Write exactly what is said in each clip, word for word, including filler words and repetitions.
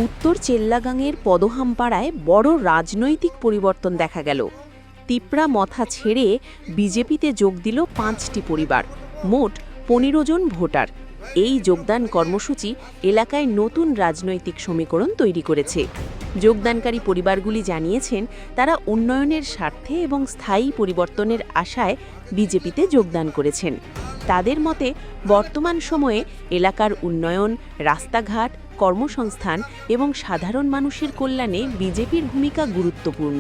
উত্তর চেল্লাগাংয়ের পদহামপাড়ায় বড় রাজনৈতিক পরিবর্তন দেখা গেল। তিপ্রা মথা ছেড়ে বিজেপিতে যোগ দিল পাঁচটি পরিবার, মোট পনেরো জন ভোটার। এই যোগদান কর্মসূচি এলাকায় নতুন রাজনৈতিক সমীকরণ তৈরি করেছে। যোগদানকারী পরিবারগুলি জানিয়েছেন, তারা উন্নয়নের স্বার্থে এবং স্থায়ী পরিবর্তনের আশায় বিজেপিতে যোগদান করেছেন। তাদের মতে, বর্তমান সময়ে এলাকার উন্নয়ন, রাস্তাঘাট, কর্মসংস্থান এবং সাধারণ মানুষের কল্যাণে বিজেপির ভূমিকা গুরুত্বপূর্ণ।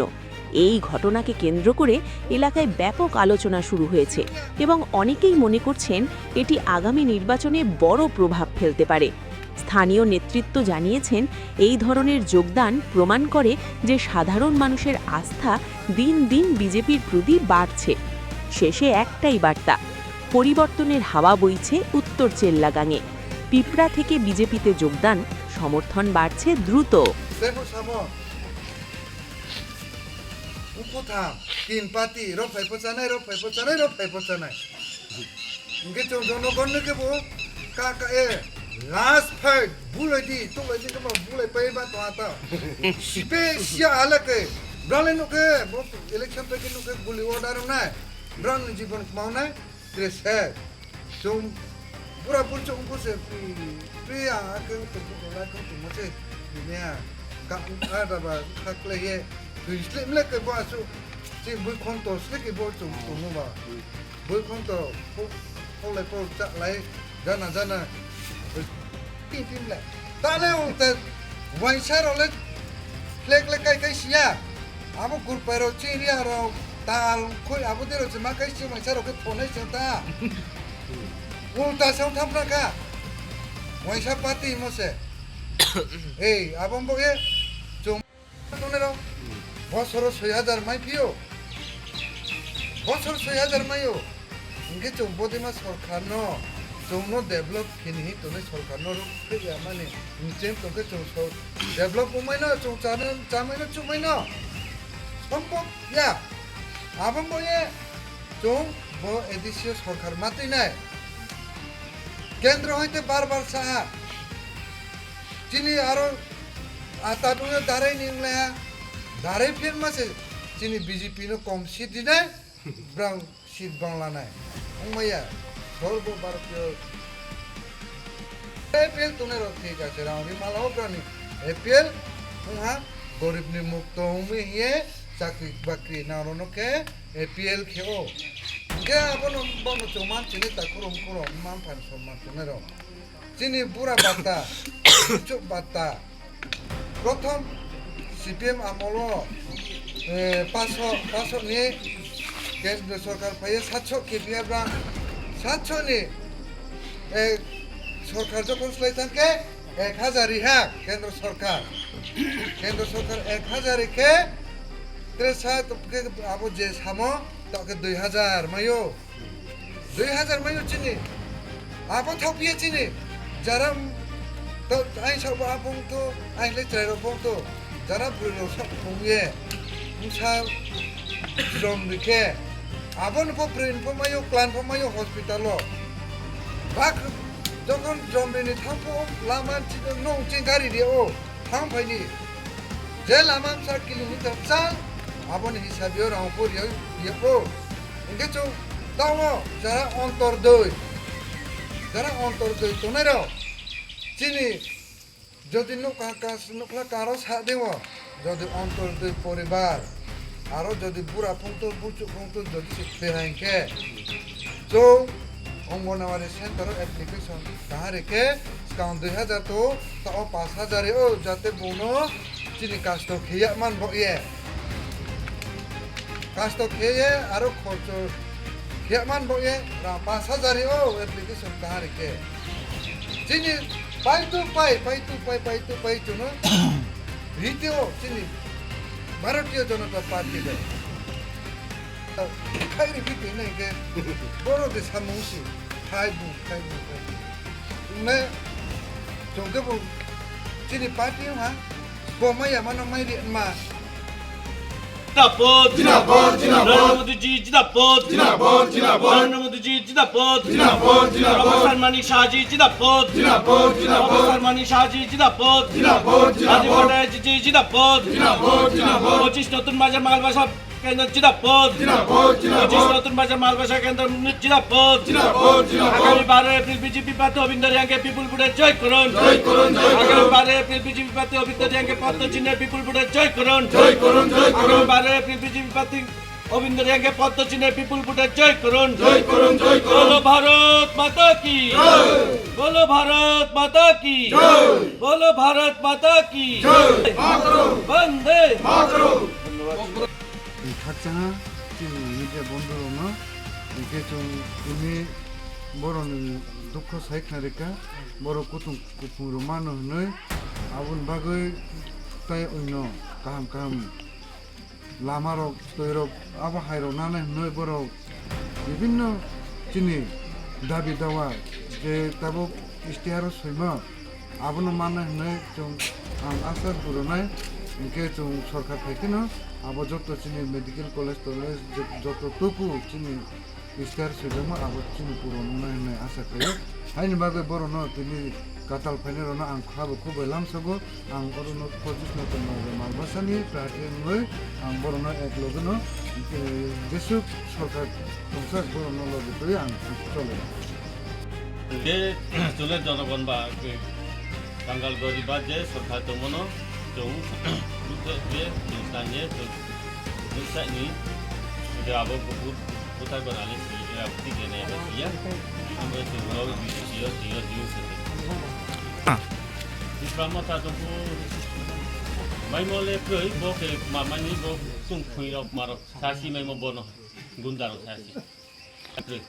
এই ঘটনাকে কেন্দ্র করে এলাকায় ব্যাপক আলোচনা শুরু হয়েছে এবং অনেকেই মনে করছেন, এটি আগামী নির্বাচনে বড় প্রভাব ফেলতে পারে। স্থানীয় নেতৃত্ব জানিয়েছেন, এই ধরনের যোগদান প্রমাণ করে যে সাধারণ মানুষের আস্থা দিন দিন বিজেপির প্রতি বাড়ছে। শেষে একটাই বার্তা, পরিবর্তনের হাওয়া বইছে উত্তর চেল্লাগাঙে। পিপরা থেকে বিজেপিতে যোগদান, সমর্থন বাড়ছে দ্রুত। Tebuk samo. Ukhutham, tin pati, rok phai pochanai, rok phai pochanai, rok phai pochanai. Hingke chwng jonogon no kebo ka ka e last fight bulai di, tolai di kebo bulai pai ba to ata. Sipe sia ala ke, brale no ke, bo election pai ke no ke guli order nai, brale jibon kmao nai, tre se. Chwng pura puri chwng bose pri, pri a ke to boko la ko to mo se, ne a, ka a da ba, ka kle ye, tu isle mle ke bo asu, si bui khon to sle ke bo chwng to mo ba. Bui khon to, po, po le po cha lai, jana jana. Tin tin le. Ta le o te, waisa ro le, flag le kai kai siya. Abo gurpai ro, chiri aro, tal, khoi abo de ro, ma kai si waisa ro ke phone se ta. Ulta se tham na ka. Waisa party mo se. Ei, abo bo ye, chwng Tongnai rok bosoro soi hajar mai phio. Bosoro soi hajar maio. Hingke chwng bodima sorkarno, chwngno develop khini hin tongnai sorkarno ruk phaiya mani. Hingche tongkhe chwng so-, develop wngmaino, chwng chano, chamaino, chumaino. Sombhob ya. Abang bo ye chwng bo A D C o sorkar matwi nai. Kendro hoite bar bar saha. Chini aro ata tongya darai ni wnglaha. Darai phin ma se chini B J P no kom seat dinai, brang seat bang lanai. Wngmaya, sorbo Bharatiyo A P L tongnai rok thik ase, rang ri mala o brani A P L wngha, gorib ni mukto wngwi hiye chakri bakri nang rok no khe A P L khe o. Hingkhe abono bono chwng man chini ta khurung khurung man phan song man tongnai rok. Chini bura bata, chuchuk bata. Prothom C P M amolo, eh, paso, paso ni kendro sorkar phaiye satso K P F rang, satso ni, eh, sorkar jokhon slai thangkhe ek hajar riha kendro sorkar. Kendro sorkar ek hajar rikhe, tre sa to khe abo je samo, to khe dui hajar mayo. Dui hajar mayo chini. Abo thok piya chini. Jara to, ai sa bo abong to, ai le chai ro bong to. Jara bwrwi rok sa phung ye. Msa jom rikhe. Abo ni pho bwrwi ni pho mayo, klan pho mayo hospital o. Bak jokhon jom rini thang pho lama chini nung chini gari ri o. Thang phaini. Je lama bwsa kilometer chal, aboni hisabio rang pho riya, riya pho. Hingke chwng tamo jara Ontordoi, jara Ontordoi tongnai rok. Chini jodi nukha kas-, nukla karo sa deo, jodi Ontordoi poribar, aro jodi bura phungto, buchuk phungto, jodi se khlai hai hingke, chwng Anganwadi center o application kaha rikhe, swkang dui hajar to, ta o pash hajar o, jate bono chini kasto khiya man bo ye. Kasto khiye aro khorcho khiya man bo ye, ra pash hajar o application kaha rikhe. Chini pai tu pai, pai tu pai, pai tu pai chuno. Rite o chini Bharatiya Janata Party bai. Khai ri bikri nai ke boro de samung si khai bu, khai bu, khai bu. Ne chong ke bu chini party ha bo maya mano mai ri ma. জিন্দাবাদ, জিন্দাবাদ, জিন্দাবাদ। নরেন্দ্র মোদীজি জিন্দাবাদ। জিন্দাবাদ, জিন্দাবাদ। নরেন্দ্র মোদীজি জিন্দাবাদ। জিন্দাবাদ, জিন্দাবাদ। প্রফেসর মানিক সাহাজি জিন্দাবাদ। জিন্দাবাদ, জিন্দাবাদ। প্রফেসর মানিক সাহাজি জিন্দাবাদ। জিন্দাবাদ, জিন্দাবাদ। রাজীব ভট্টাচার্যজি জিন্দাবাদ। জিন্দাবাদ, জিন্দাবাদ। পঁচিশ নতুন বাজার মালবাসা কেন্দ্র জিন্দাবাদ। জিন্দাবাদ, জিন্দাবাদ। পঁচিশ নতুন বাজার মালবাসা কেন্দ্র জিন্দাবাদ। জিন্দাবাদ, জিন্দাবাদ। আগামী বারো এপ্রিল বিজেপি প্রার্থী অবিন্দ রিয়াংকে বিপুল ভোটে জয় করুন। জয় করুন, জয় করুন। আগামী বারো এপ্রিল বিজেপি প্রার্থী অবিন্দ রিয়াংকে পদ্ম চিহ্নে বিপুল ভোটে জয় করুন। জয় করুন, জয় করুন। আগামী বারো এপ্রিল বিজেপি প্রার্থী অবিন্দ রিয়াংকে পদ্ম চিহ্নে বিপুল ভোটে জয় করুন। জয় করুন, জয় করুন। বলো ভারত মাতা কি। জয়। বলো ভারত মাতা কি। জয়। বলো ভারত মাতা কি। জয়। মাতরম। বন্দে। মাতরম। Khakchangha chini media bondhurokno, hinkhe chwng tini borokni dukho sai khna rikha, borok kutung kuphungrok mano hinwi, aboni bagwi tai oino kaham kaham lamarok, twirok, abo hairok nanai hinwi borok bibinno chini dabi dawa je tabuk istiharo swima, abono manna hinwi chwng ang asha gurinai, hinkhe chwng sorkar phai kheno abo joto chini medical college tolej joto tuku chini Easter swijamo abo chini puron wngnai hwnwi asa khlaio. Haini bagwi borokno tini katal phainairokno ang khabo khubui lamsogo. Ang orono pojis no tongma malbasani prarthi wngwi ang borokno ek logeno, eh, jesuk sorkar tongsak borokno logi twi ang chole. Tei chole jonogon ba, eh, kangal goriba je sorkar tongmano chwng je chwng sanye chwng Nuksa ni, je abo bukur, buthar gwnani si, eh, abo twi gwnai abo siya. Amo chwng rok B C C o, C O, D O se. Ah. Tipra Motha tongkhu, maimo le kwrwi, bo khe mamani, bo tungkhwi rok marok, sasi maimo bono, gunda rok sasi. Kwrwi.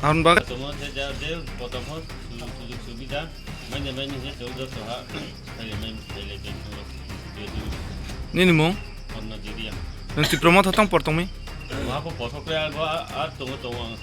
Aboni bagwi. Tongmo se ja, je kotom ho, su-, sujug subida, maine maine je chwng joto ha, phaile maine phaile je chwng, je chwng. Nini mung? Onna Jiria. Nwng Tipra Motha tong por tongmi? Waha po pothok khe abo a, a tongo tongo ang.